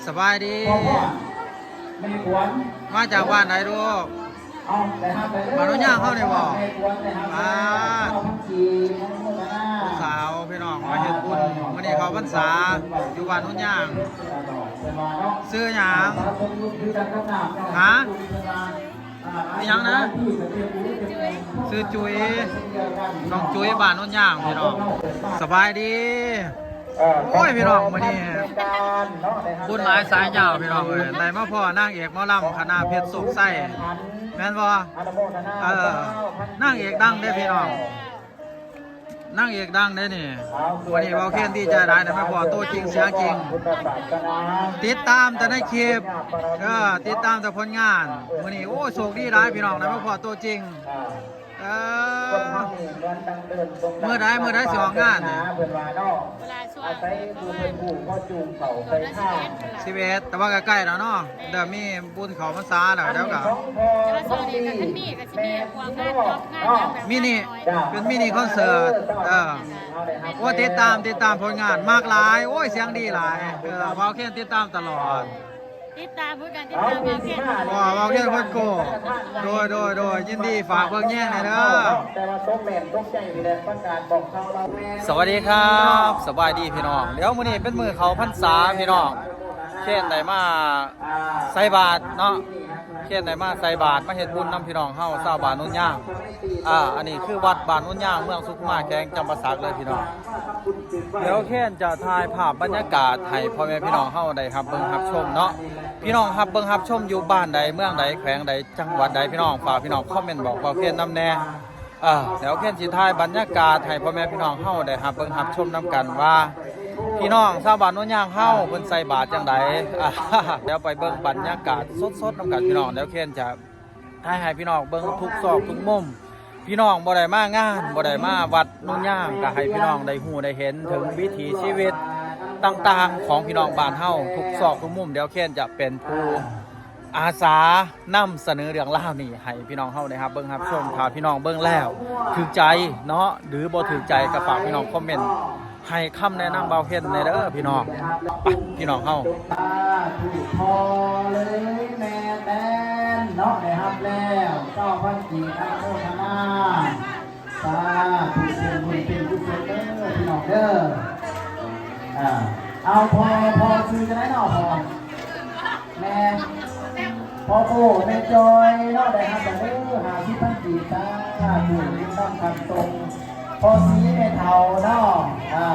ສະບາຍດີ ມາຈາກບ້ານໃດລູກ? ບ້ານໂນນຍາງເຮົານີ້ບໍ? ອ່າ ຜູ້ສາວພີ່ນ້ອງມາເຮັດບຸນ ມື້ນີ້ເຂົ້າພັນສາ ຢູ່ບ້ານໂນນຍາງ. ຊື່ຫຍັງ? ຫາ? ອີ່ຫຍັງນະ? ຊື່ຈຸ້ຍ ນ້ອງຈຸ້ຍ ບ້ານໂນນຍາງພີ່ນ້ອງ. ສະບາຍດີ. ໂອ້ຍ ພີ່ນ້ອງ ມື້ນີ້ບຸນຫຼາຍສາຍຍາວພີ່ນ້ອງເອີຍ ໄດ້ມາພໍ້ນາງເອກໝໍລຳຄະນະເພັດໂຊກໄຊ ແມ່ນບໍ່? ເອີ ນາງເອກດັງເດ້ພີ່ນ້ອງ ນາງເອກດັງເດ້ນີ້. ມື້ນີ້ເວົ້າແຄນດີໃຈຫຼາຍ ໄດ້ມາພໍ້ໂຕຈິງສຽງຈິງ ຕິດຕາມແຕ່ໃນຄລິບ ເອີ ຕິດຕາມແຕ່ຜົນງານ. ມື້ນີ້ ໂອ້ຍ ໂຊກດີຫຼາຍພີ່ນ້ອງ ໄດ້ມາພໍ້ໂຕຈິງ. ເອີ ມື້ໃດ ມື້ໃດຊິອອກງານນີ້? ສິບເອັດ ແຕ່ວ່າກໍໃກ້ແລ້ວເນາະ ເລີ່ມມີບຸນເຂົ້າພັນສາແລ້ວ ດຽວກໍ ແຕ່ວ່າຊ່ວງນີ້ກໍຄັນມີກໍຊິມີພວກງານ ງານຫຍັງແບບ ມິນິ ເປັນມິນິຄອນເສີດ. ເອີ ໂອ້ ຕິດຕາມ ຕິດຕາມຜົນງານ ມັກຫຼາຍ ໂອ້ຍ ສຽງດີຫຼາຍ. ເອີ ເວົ້າແຄນຕິດຕາມຕະຫຼອດ. ຕິດຕາມຄືກັນ ຕິດຕາມເວົ້າແຄນ ເວົ້າແຄນຄົນໂກ້. ໂດຍ ໂດຍ ໂດຍ ຍິນດີ ຝາກເບິ່ງແຍງແດ່ເດີ. ແຕ່ວ່າຕົກແມ່ນຕົກໃຈນີ້ແຫຼະ ປະກາດບອກເຊົາລາວແມ່ນ. ສະຫວັດດີຄັບ ສະບາຍດີພີ່ນ້ອງ. ດຽວມື້ນີ້ເປັນມື້ເຂົ້າພັນສາພີ່ນ້ອງ ແຄນໄດ້ມາໃສ່ບາດເນາະ ແຄນໄດ້ມາໃສ່ບາດ ມາເຮັດບຸນນຳພີ່ນ້ອງເຮົາຊາວບ້ານໂນນຍາງ. ອ່າ ອັນນີ້ຄືວັດບ້ານໂນນຍາງ ເມືອງສຸຂຸມາ ແຂວງຈຳປາສັກເລີຍພີ່ນ້ອງ. ດຽວແຄນຈະຖ່າຍພາບບັນຍາກາດໃຫ້ພໍ່ແມ່ພີ່ນ້ອງເຮົາໄດ້ຮັບເບິ່ງຮັບຊົມເນາະ. ພີ່ນ້ອງຮັບເບິ່ງຮັບຊົມຢູ່ບ້ານໃດ ເມືອງໃດ ແຂວງໃດ ຈັງຫວັດໃດ ພີ່ນ້ອງ ຝາກພີ່ນ້ອງຄອມເມັນບອກເວົ້າແຄນນຳແດ່. ເອີ ດຽວແຄນຊິຖ່າຍບັນຍາກາດໃຫ້ພໍ່ແມ່ພີ່ນ້ອງເຮົາໄດ້ຮັບເບິ່ງຮັບຊົມນຳກັນວ່າ ພີ່ນ້ອງຊາວບ້ານໂນນຍາງເຮົາເພິ່ນໃສ່ບາດຈັ່ງໃດ. ດຽວໄປເບິ່ງບັນຍາກາດສົດໆນຳກັນພີ່ນ້ອງ. ດຽວແຄນຈະ ຖ່າຍໃຫ້ພີ່ນ້ອງເບິ່ງທຸກຊອກທຸກມຸມ. ພີ່ນ້ອງບໍ່ໄດ້ມາງານ ບໍ່ໄດ້ມາວັດໂນນຍາງ ກໍໃຫ້ພີ່ນ້ອງໄດ້ຮູ້ໄດ້ເຫັນເຖິງວິຖີຊີວິດຕ່າງໆຂອງພີ່ນ້ອງບ້ານເຮົາທຸກຊອກທຸກມຸມ. ດຽວແຄນຈະເປັນຜູ້ອາສານຳສະເໜີເລື່ອງລາວນີ້ໃຫ້ພີ່ນ້ອງເຮົາໄດ້ຮັບເບິ່ງຮັບຊົມ. ຖ້າພີ່ນ້ອງເບິ່ງແລ້ວຖືກໃຈເນາະ ຫຼືບໍ່ຖືກໃຈ ກໍຝາກພີ່ນ້ອງຄອມເມັນ ໃຫ້ຄຳແນະນຳບ່າວເພັນແດ່ເດີພີ່ນ້ອງ. ໄປ ພີ່ນ້ອງເຮົາ ສາທຸ ພໍເລີຍແມ່ແຕນເນາະ ໄດ້ຮັບແລ້ວຊາວພັນກີບ ອະນຸໂມທະນາ ສາທຸ ເປັນບຸນເປັນກຸສົນເດີພີ່ນ້ອງເດີ. ອ່າ ເອົາ ພໍ່ ພໍ່ຊື່ຈັ່ງໃດເນາະ ພໍ່? ແມ່ ພໍ່ໂອ້ ແມ່ຈອຍເນາະ ໄດ້ຮັບແລ້ວເດີ ຫ້າສິບພັນກີບ ສາທຸ ຍິນນຳຄຳສົ່ງ. ພໍ່ສີ ແມ່ເຖົ້າເນາະ ອ່າ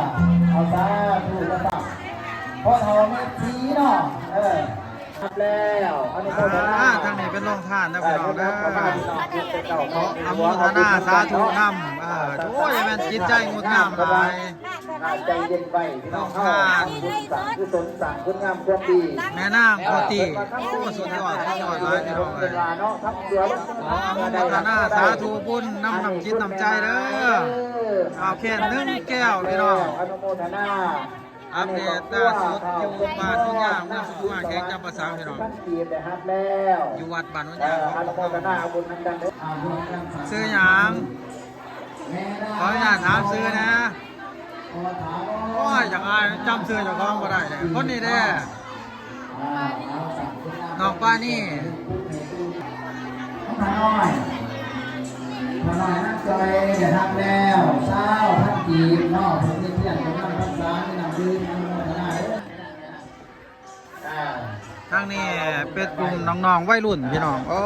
ເອົາ ສາທຸ ແລ້ວກໍພໍ່ເຖົ້າ ແມ່ສີເນາະ ເອີ ຮັບແລ້ວ ອະນຸໂມທະນາ. ອ່າ ທາງນີ້ເປັນໂຮງທານເດີພີ່ນ້ອງເດີ ເອີ ຂໍອະນຸໂມທະນາສາທຸນຳ. ເອີ ໂອ້ຍ ແມ່ນຈິດໃຈງົດງາມຫຼາຍ. ອ່າ ໃຈເຢັນໄວ້ພີ່ນ້ອງເຮົາ ບຸນສ້າງກຸສົນ ສ້າງຄຸນງາມຄວາມດີ ແມ່ນາງພໍຕີ. ໂອ້ ສຸດຍອດ ສຸດຍອດຫຼາຍພີ່ນ້ອງເອີຍ. ຂໍອະນຸໂມທະນາສາທຸບຸນນຳນ້ຳຈິດນ້ຳໃຈເດີ. ເອົາແຄນໜຶ່ງແກ້ວພີ່ນ້ອງ ອະນຸໂມທະນາ. ອັບເດດລ່າສຸດຢູ່ບ້ານໂນນຍາງ ເມືອງສຸຂຸມາ ແຂວງຈຳປາສັກພີ່ນ້ອງ ຢູ່ວັດບ້ານໂນນຍາງ. ອະນຸໂມທະນາບຸນນຳກັນເດີ. ຊື່ຫຍັງ? ຂໍອະນຸຍາດຖາມຊື່ແດ່. ໂອ້ຍ ຢາກອາຍ ຈຳຊື່ເຈົ້າຂອງບໍ່ໄດ້ເດ້. ຄົນນີ້ເດ້ ນ້ອງປານີ. ພານ້ອຍ ພານ້ອຍນາງຈອຍໄດ້ຮັບແລ້ວຊາວພັນກີບເນາະ. ເພິ່ນມີທຽນ ເພິ່ນນຳພັນສາ ມີນ້ຳດື່ມ ອະນຸໂມທະນາເດີ. ອ່າ ທາງນີ້ເປັນກຸ່ມນ້ອງໆໄວລຸ້ນພີ່ນ້ອງ. ໂອ້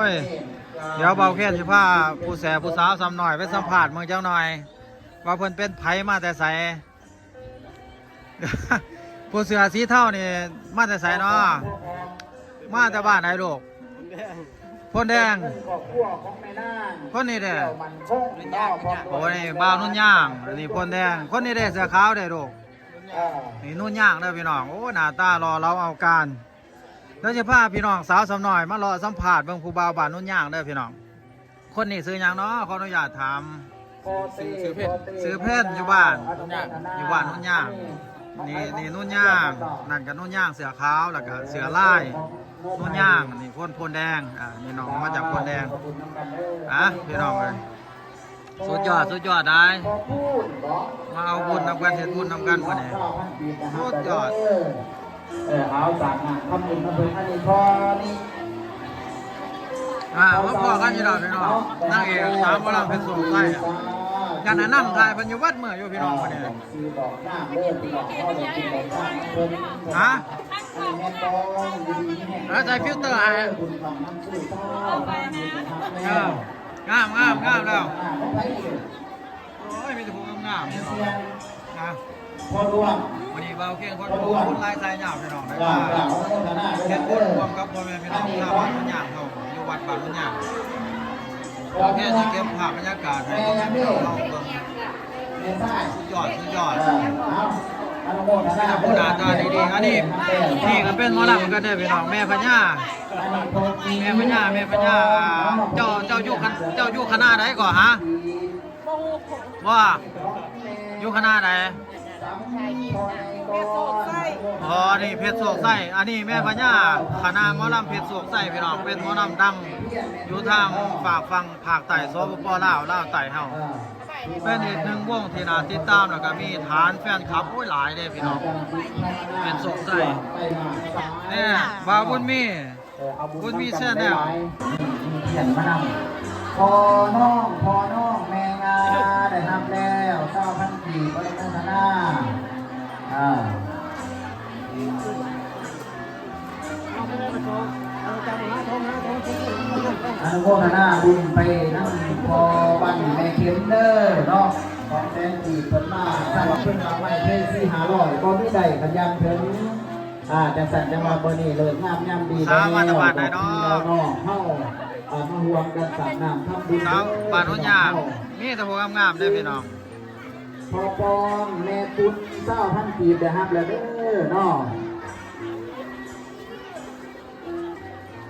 ຍ ດຽວບ່າວແຄນຊິພາຜູ້ແສຜູ້ສາວສ່ຳນ້ອຍໄປສຳພາດເບິ່ງຈັກໜ່ອຍ ວ່າເພິ່ນເປັນໃຜມາແຕ່ໃສ. ຜູ້ເສື້ອສີເທົານີ້ມາແຕ່ໃສເນາະ? ມາແຕ່ບ້ານໃດລູກ? ໂພນແດງ. ຄົນນີ້ເດ້? ໂອ້ ນີ້ບ່າວໂນນຍາງ. ອັນນີ້ໂພນແດງ. ຄົນນີ້ເດ້ ເສື້ອຂາວເດ້ລູກ? ນີ້ໂນນຍາງເດີພີ່ນ້ອງ. ໂອ້ ໜ້າຕາຫຼໍ່ເຫຼົາເອົາການ. ດຽວຊິພາພີ່ນ້ອງສາວສ່ຳນ້ອຍມາເລາະສຳພາດເບິ່ງຜູ້ບ່າວບ້ານໂນນຍາງເດີພີ່ນ້ອງ. ຄົນນີ້ຊື່ຫຍັງເນາະ? ຂໍອະນຸຍາດຖາມ. ຊື່ ຊື່ເພັນ. ຊື່ເພັນ ຢູ່ບ້ານ ຢູ່ບ້ານໂນນຍາງ. ນີ້ ນີ້ໂນນຍາງ. ນັ້ນກໍໂນນຍາງເສື້ອຂາວ ແລ້ວກໍເສື້ອລາຍ ໂນນຍາງ. ນີ້ຄົນໂພນແດງ. ອ່າ ນີ້ນ້ອງມາຈາກໂພນແດງ. ອ່ະ ພີ່ນ້ອງເອີຍ ສຸດຍອດ ສຸດຍອດຫຼາຍ. ມາເອົາບຸນນຳກັນ ເຮັດບຸນນຳກັນມື້ນີ້ ສຸດຍອດ. ເອີ ເອົາ ສາງນາງທຳບຸນນຳເພິ່ນ ອັນນີ້ພໍນີ້ ອ່າ ມາພໍ້ກັນຢູ່ດອກພີ່ນ້ອງ ນາງເອກສາວໝໍລຳເພັດໂຊກໄຊ ຢ່າງນັ້ນນຳຖ່າຍເພິ່ນຢູ່ເບິດມື້ຢູ່ພີ່ນ້ອງ ມື້ນີ້ ບອກຊື່ບອກນາມເດີພີ່ນ້ອງ ເຮົາໄດ້ກິນໄດ້ທານນຳເພິ່ນ ຮະ ໃຫ້ແມ່ປອງຢູ່ດີມີແຮງ ເອີ ໃສ່ຟິວເຕີໃຫ້ ບຸນຄຳນຳສູ່ຊາວ ເອີ ງາມໆໆແລ້ວ ອ່າ ຂອງໃຜອີກ ໂອ້ຍ ມີແຕ່ຜູ້ງາມໆ ແມ່ນສຽງ ນະ ພໍ່ຫຼວງ ມື້ນີ້ບ່າວຄຽງ ພໍ່ຫຼວງ ຄົນຫຼາຍສາຍຍາວ ພີ່ນ້ອງ ໄດ້ມາເຮັດບຸນຮ່ວມກັບພໍ່ແມ່ພີ່ນ້ອງຊາວບ້ານໂນນຍາງເຮົາ ຢູ່ວັດບ້ານໂນນຍາງ ບ່າວຄຽງຊິເກັບພາບບັນຍາກາດໃຫ້ພໍ່ແມ່ພີ່ນ້ອງເຮົາເບິ່ງ ສຸດຍອດ ສຸດຍອດ ເອີ ເອົາ ອະນຸໂມທະນາ ມີແຕ່ຜູ້ໜ້າຕາດີໆ ອັນນີ້ ນີ້ກໍເປັນໝໍລຳຄືກັນເດີພີ່ນ້ອງ ແມ່ພະຍາ ແມ່ພະຍາ ແມ່ພະຍາ ເຈົ້າ ເຈົ້າຢູ່ຄະ ເຈົ້າຢູ່ຄະນະໃດກໍ ຮະ? ບໍ່ຮູ້ ບໍ່ ຢູ່ຄະນະໃດ? ອໍ ນີ້ເພັດໂຊກໄຊ ອັນນີ້ແມ່ພະຍາ ຄະນະໝໍລຳເພັດໂຊກໄຊ ພີ່ນ້ອງ ເປັນໝໍລຳດັງຢູ່ທາງຟາກຝັ່ງພາກໃຕ້ ສປປ ລາວ ລາວໃຕ້ເຮົາ ເປັນອີກໜຶ່ງວົງທີ່ໜ້າຕິດຕາມ ແລ້ວກໍມີຖານແຟນຄລັບ ໂອ້ຍ ຫຼາຍເດ້ພີ່ນ້ອງ ເພັດໂຊກໄຊ ແນ່ ບ່າວບຸນມີ ເອີ ເອົາບຸນ ບຸນມີ ນຳກັນ ແຊນແນວ ຫຼາຍໆ ມີ ມີທຽນມານຳ ພໍ່ນ້ອງ ພໍ່ນ້ອງແມ່ຍ່າ ໄດ້ຮັບແລ້ວ ຊາວພັນກີບ ອະນຸໂມທະນາ ອ່າ ອະນຸໂມທະນາບຸນໄປນຳພໍ່ວັນແມ່ເຂັມເດີເນາະ ສອງແສນກີບ ເພິ່ນມາ ເພິ່ນວ່າໄວ້ເພສີ່ຫ້າຮ້ອຍ ບໍ່ມີໄດ້ ຄັນຢ່າງເຖິງ ອ່າ ຈັ່ງຊັ້ນຈັ່ງວ່າ ມື້ນີ້ເລີກງາມຍາມດີແລ້ວ ສາມາດມາໄດ້ເນາະ ພີ່ນ້ອງເຮົາ ອ່າ ມາຮ່ວມກັນສ້າງນ້ຳທຳບຸນ ສາວບ້ານໂນນຍາງ ມີແຕ່ຜູ້ງາມໆເດ້ພີ່ນ້ອງ ພໍ່ປອງ ແມ່ປຸນ ຊາວພັນກີບ ໄດ້ຮັບແລ້ວເດີເນາະ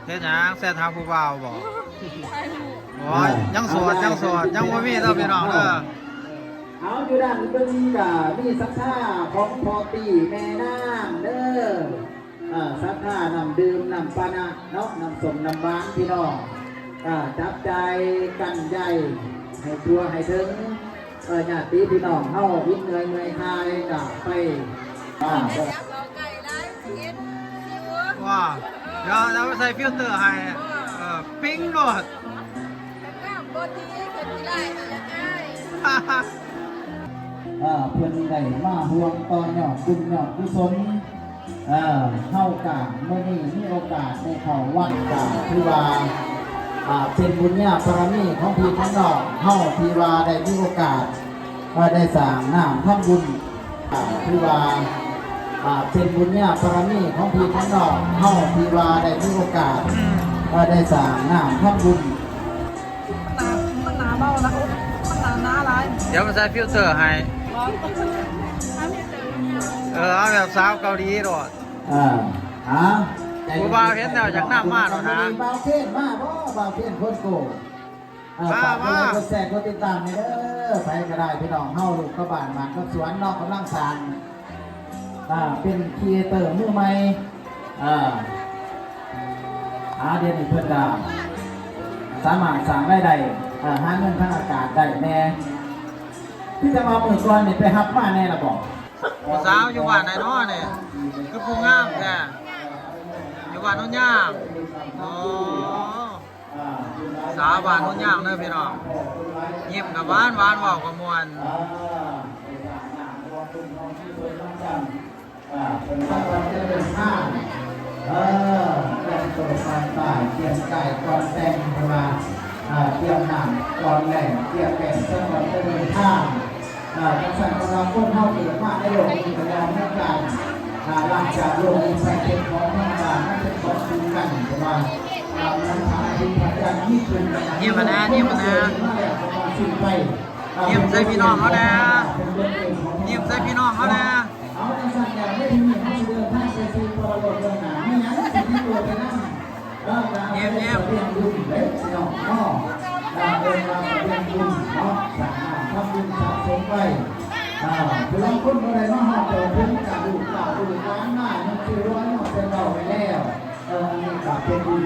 ເຮັດຫຍັງ ແຊດຫາຜູ້ບ່າວບໍ? ໂອ້ຍ ຍັງໂສດ ຍັງໂສດ ຍັງບໍ່ມີເດີພີ່ນ້ອງເດີ ເອົາ ຢູ່ດ້ານເບິ່ງກະມີສັດທາຂອງພໍ່ຕີແມ່ນາງເດີ ເອີ ສັດທານ້ຳດື່ມ ນ້ຳປານະເນາະ ນ້ຳສົ້ມນ້ຳຫວານພີ່ນ້ອງ ເອີ ຈັບຈ່າຍກັນໃຫຍ່ໃຫ້ທົ່ວໃຫ້ເຖິງ ເອີ ຍາດຕິພີ່ນ້ອງເຮົາ ອິດເມື່ອຍເມື່ອຍຄາຍກະໄປ ເອີ ວ່າ ດຽວ ດຽວໃສ່ຟິວເຕີໃຫ້ ເອີ ປິງໂລດ ງາມບໍ່ດີ ເປັນທີ່ໄດ້ ຢາກອາຍ ເອີ ເພິ່ນໄດ້ມາຮ່ວມຕໍ່ຍອດບຸນຍອດກຸສົນ ເອີ ເຮົາກະມື້ນີ້ມີໂອກາດໄດ້ເຂົ້າວັດ ກະຖືວ່າ ອ່າ ເປັນບຸນຍາບາລະມີຂອງພີ່ຂອງນ້ອງເຮົາ ທີ່ວ່າໄດ້ມີໂອກາດ ວ່າໄດ້ສ້າງນ້ຳທຳບຸນ ອ່າ ຖືວ່າ ອ່າ ເປັນບຸນຍາບາລະມີຂອງພີ່ຂອງນ້ອງເຮົາ ທີ່ວ່າໄດ້ມີໂອກາດ ວ່າໄດ້ສ້າງນ້ຳທຳບຸນ ມັນໜາ ມັນໜາເບົາລະ ໂອ ມັນໜາໜາຫຼາຍ ດຽວມາໃສ່ຟິວເຕີໃຫ້ ບໍ່ ເອີ ເອົາແບບສາວເກົາຫຼີໂລດ ເອີ ຫາ ຜູ້ບ່າວເຫັນແລ້ວຢາກນຳມາໂລດນະ ບ່າວເພນມາບໍ່? ບ່າວເພນຄົນໂກ ເອີ ຝາກກົດໄລກົດແຊ ກົດຕິດຕາມແດ່ເດີ ໃຜກໍໄດ້ ພີ່ນ້ອງເຮົາ ລູກຂະບ້ານບ້ານກັບສວນເນາະ ກຳລັງສ້າງ ອ່າ ເປັນຄຣີເອເຕີມືໃໝ່ ອ່າ ຫາ ດຽວນີ້ເພິ່ນກໍສາມາດສ້າງລາຍໄດ້ ເອີ ຫາເງິນທາງອາກາດໄດ້ແດ່ ຄືແຕ່ວ່າມື້ກ່ອນນີ້ໄປຮັບມາແດ່ລະບໍ? ຜູ້ສາວຢູ່ບ້ານໃດເນາະນີ້ ຄືຜູ້ງາມແທ້? ຢູ່ບ້ານໂນນຍາງ ອໍ ສາວບ້ານໂນນຍາງເດີພີ່ນ້ອງ ຍິ້ມກໍຫວານໆ ເວົ້າກໍມ່ວນ ເປັນພາກວັນເປັນທາງ ເອີ ແຕ່ງໂຕແຕ່ງກາຍ ກຽມກາຍກ່ອນແຕ່ງ ເພິ່ນວ່າ ເອີ ກຽມນ້ຳກ່ອນແລ່ນ ກຽມແປ້ງຊະກ່ອນຈະເດີນທາງ ອ່າ ຈັ່ງຊັ້ນເພິ່ນວ່າຄົນເຮົາເກີດມາໃນໂລກນີ້ກໍຢ່າມີການ ອ່າ ລາກຈາກໂລກນີ້ໄປ ເປັນຂອງທຳມະດາ ມັນເປັນຂອງຄູ່ກັນ ເພິ່ນວ່າ ອ່າ ເໝືອນພະອາທິດພະຈັນມີຂຶ້ນ ຍິ້ມຫັ້ນນະ ຍິ້ມຫັ້ນນະ ມາແລ້ວກໍຕ້ອງສິ້ນໄປ ອ່າ ຍິ້ມໃສ່ພີ່ນ້ອງເຮົາແດ່ ຍິ້ມໃສ່ພີ່ນ້ອງເຮົາແດ່ ເອົາ ຈັ່ງຊັ້ນແລ້ວໃນທີ່ນີ້ເຮົາຊິເດີນທາງໄປສູ່ປະລະໂລກເບື້ອງໜ້າ ມີຫຍັງຊິຕິດຕົວໄປນຳ? ເອີ ການເຮັດສະບຽງບຸນເດ້ພີ່ນ້ອງເນາະ ການເອີ້ນວ່າສະບຽງບຸນເນາະ ສ້າງນ້ຳທຳບຸນສະສົມໄວ້ ເອີ ຜູ້ລາງຄົນບໍ່ໄດ້ມາຮອດເຈົ້າເພິ່ນກະລູກເຕົ້າລູກຫຼານມາຍັງຄືຮ້ອຍເນາະ ເພິ່ນເວົ້າໄວ້ແລ້ວ ເອີ ອັນນີ້ກະເປັນບຸນ